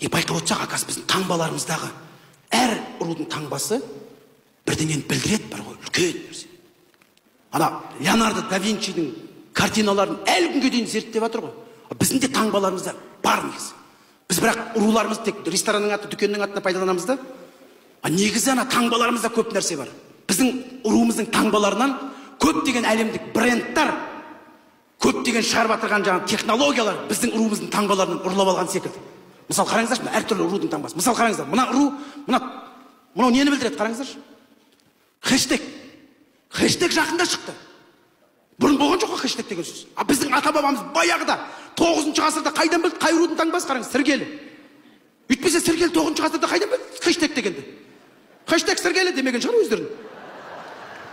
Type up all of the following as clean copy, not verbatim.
И байқап отырсақ, оказывается, біздің таңбаларымыздағы әр рудың таңбасы бірдеңені білдіреді бар ғой, үлкен нәрсе. Ана Леонардо да Винчидің картиналарын әлі күнге дейін зерттеп жатыр ғой. Біздің де таңбаларымызда бар негізі. Біз бірақ руларымызды тек ресторанның аты, дүкеннің атына пайдаланамыз да. А негізі ана таңбаларымызда көп нәрсе бар. Біздің руымыздың таңбаларынан көптеген әлемдік брендтар, көптеген шығарып жатырған жаңа технологиялар біздің руымыздың таңбаларынан ұрлап алған секілді. Мысалы қараңыздаршы, мына әртүрлі рудың таңбасы. Мысалы қараңыздар, мына ру, мынау нені білдіреді қараңыздаршы? Хэштег. Хэштег жақында шықты. Бұрын болған жоқ қой хэштег деген сөз. А біздің ата-бабамыз баяғыда 9-шы ғасырда қайдан білді қай рудың таңбасы қараңыз, Сіргелі. Өйтпесе Сіргелі 9-шы ғасырда қайдан білді хэштег дегенді? Хэштег Сіргелі демеген шығар өздерін.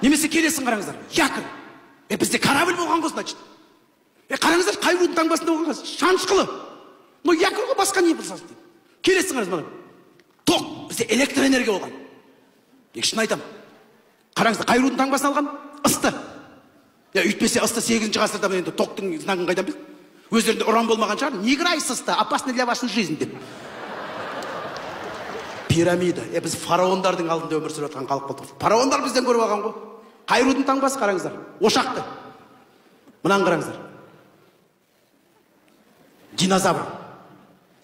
Немесе келесін қараңыздар, якорь. Бізде корабль болған ғой, значит. Қараңыздар, қай рудың таңбасында болған ғой? Шанышқылы. Но якорь ғой, басқа не болса дейді. Келесін қараңыз, мына. Тоқ, бізде электроэнергия болған. Шын айтамын. Қараңыздар, қай рудың таңбасын алған? Ысты. Өйтпесе ысты 8-ші ғасырда енді тоқтың знагын қайдан білді? Өздерінде ұран болмаған шығар. Не играй с ысты, опасно для вашей жизни деп. Пирамида. Біз фараондардың алдында өмір сүріп жатқан халық болдық. Фараондар бізден көріп алған ғой. Қай рудың таңбасы қараңыздар? Ошақты. Мынаны қараңыздар. Динозавр.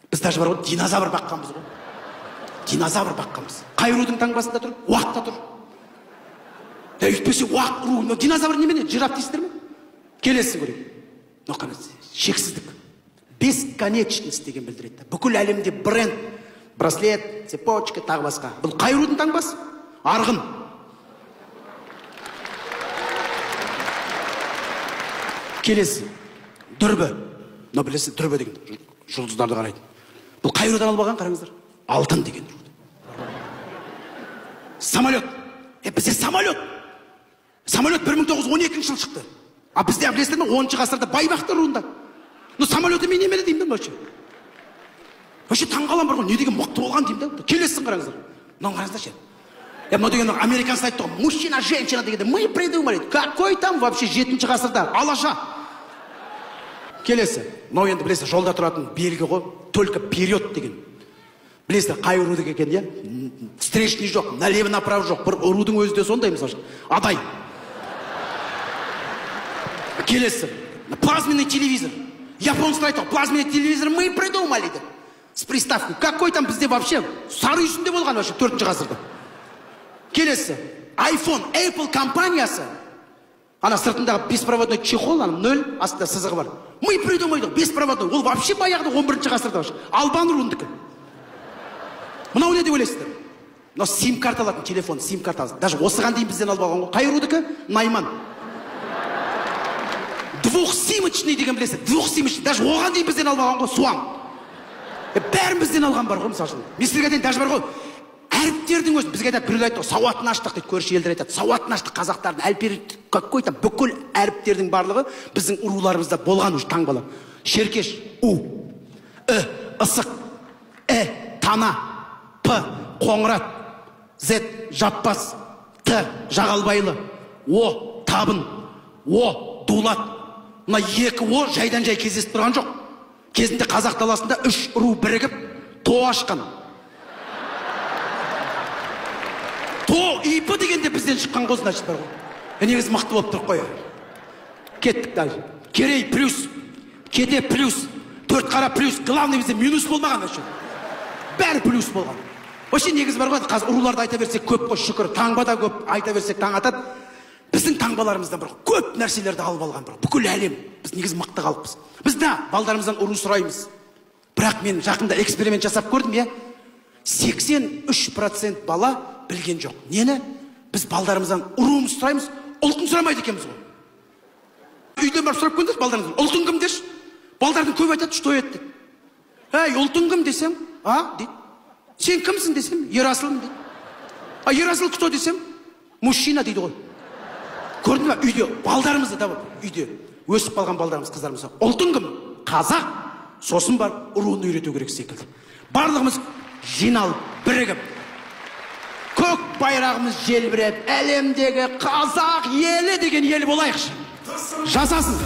Біз даже бар ғой, динозавр баққанбыз ғой. Динозавр баққанбыз. Қай рудың таңбасында тұр? Уақта тұр. Өйтпесе уақ ру, динозавр немене? Жираф дейсіздер ме? Келесі көрейік. Мынау қараңыз, шексіздік. Бесконечность деген білдіреді. Бүкіл әлемде бренд, браслет, цепочка, тағы басқа. Бұл қай рудың таңбасы? Арғын. Келесі, дүрбі. Мынау білесіз, дүрбі деген жұлдыздарды қарайды. Бұл қай рудан алып алған қараңыздар? Алтын деген руд. Самолет. Бізде самолет. Самолет 1912 жылы шықты. А бізде білесіздер ме, 10-шы ғасырда Байбақты руында. Но самолеті мен немені деймін да вообще. Вообще таңғаламын бар ғой, не деген мықты болған деймін да. Келесін қараңыздар. Мынаны қараңыздаршы. Мынау деген американцы айтты ғой, мужчина, женщина дегенде мы придумали. Какой там вообще 7-ші ғасырда алаша. Келесі. Мынау енді білесіз, жолда тұратын белгі ғой, только вперед деген. Білесіздер, қай рудікі екен, иә? Встречный жоқ, налево направо жоқ. Бір рудың өзі де сондай, мысалы үшін. Адай. Келесі. Плазменный телевизор. Японцы айтты, плазменный телевизор мы придумали деп. С приставкой. Какой там бізде вообще сары үйсінде болған вообще 4-ші ғасырда. Келесі. iPhone, Apple компаниясы. Ана сыртындағы беспроводной чехол, ана нөл, астында сызығы бар. Мы придумали, беспроводной. Ол вообще баяғыда 11-ші ғасырда вообще. Албан руындікі. Мынау не деп ойлайсыздар? Мынау сим-карта алатын телефон, сим-карта алатын. Даже осыған дейін бізден алып алған ғой. Қай рудікі? Найман. Двухсимочный деген білесіз, двухсимочный. Даже оған дейін бізден алып алған ғой, суан. Бәрін бізден алған бар ғой, мысалы үшін. Мен сіздерге айтайын, даже бар ғой. Әріптердің өзін бізге айтады, біреулер айтады, сауатын аштық дейді, көрші елдер айтады, сауатын аштық қазақтардың, әліпбиі какой там бүкіл әріптердің барлығы біздің руларымызда болған уже таңбалар. Шеркеш, у, і, ысық, э, тана, П, Қоңырат, З, Жаппас, Т, Жағалбайлы, О, Табын, О, Дулат. Мына екі О жайдан жай кездесіп тұрған жоқ. Кезінде қазақ даласында 3 ру бірігіп то ашқан. То, ИП дегенде бізден шыққан ғой, значит бар ғой. Негізі мықты болып тұр қой. Кеттік дальше. Керей плюс, Кете плюс, Төрт қара плюс. Главный бізде минус болмаған вообще. Бәрі плюс болған. Вообще негізі бар ғой, қазір руларды айта берсек көп қой, шүкір, таңба да көп, айта берсек таң атады. Біздің таңбаларымыздан бір көп нәрселерді алып алған бір бүкіл әлем. Біз негізі мықты халықпыз. Біз да балдарымыздан ұру сұраймыз. Бірақ мен жақында эксперимент жасап көрдім, иә? 83% бала білген жоқ. Нені? Біз балдарымыздан ұруымыз сұраймыз, ұлтын сұрамайды екенбіз ғой. Үйден барып сұрап көріңдерші балдарыңыздан, ұлтың кім деші? Балдардың көбі айтады, что это деп. Әй, ұлтың кім десем, а дейді. Сен кімсің десем, Ерасылмын дейді. А Ерасыл кто десем, мужчина дейді ғой. Көрдің бе, үйде балдарымызды да үйде өсіп қалған балдарымыз, қыздарымыз, ұлтың кім? Қазақ. Сосын барып руын үйрету керек секілді. Барлығымыз жиналып, бірігіп, көк байрағымыз желбіреп, әлемдегі қазақ елі деген ел болайықшы. Жасасын.